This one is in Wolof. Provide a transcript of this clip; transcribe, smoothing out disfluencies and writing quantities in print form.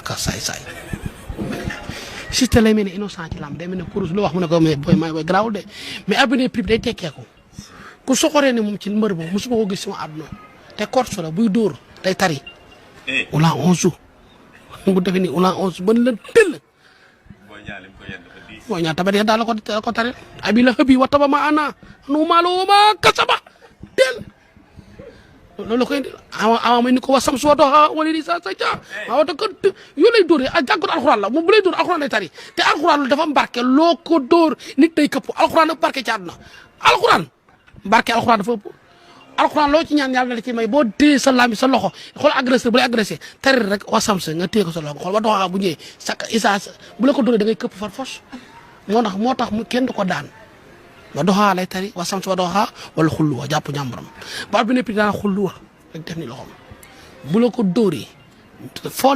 aka saay système lay mel ne innocent ci lam day mel ne kurus lu wax mu ne ko mais boy may boy garaawul de mais abine prix day tekkeeku ku soxoree ne moom ci mbër moom mosuma ko gis sama àdduna te korso la buy dóor day tari ula 11 bu defee ni ula 11 ban la tëll boy ñaa tabat ya daal ko tari abi la hëbi wataba ma ana nu malo ma kasaba tel loolu koy awa may ni ko wasam so do ha wali di sa ca awa to ko yu lay dóor a jàngat alxuraan la moom bu lay dóor alxuraan lay tari te alxuraan dafa barke loo ko dóor nit day këpp alxuraan ak barke ci àdduna alxuraan barke alxuraan dafa ëpp alxuraan loo ci ñaan yàlla na la ci may boo téye sa lami sa loxo xool agresseur bu lay agressé tari rek wasam sa nga téye ko sa loxo xool ba doxaa bu ñëwee sa isa bu la ko dóoree da ngay këpp far force moo tax kenn du ko daan ba doxaa lay tari wasam sa ba doxaa wala xulluwa jàpp ñàmbaram ba bi ne daan xulluwa rek def ni loxom bu la ko dóoree foo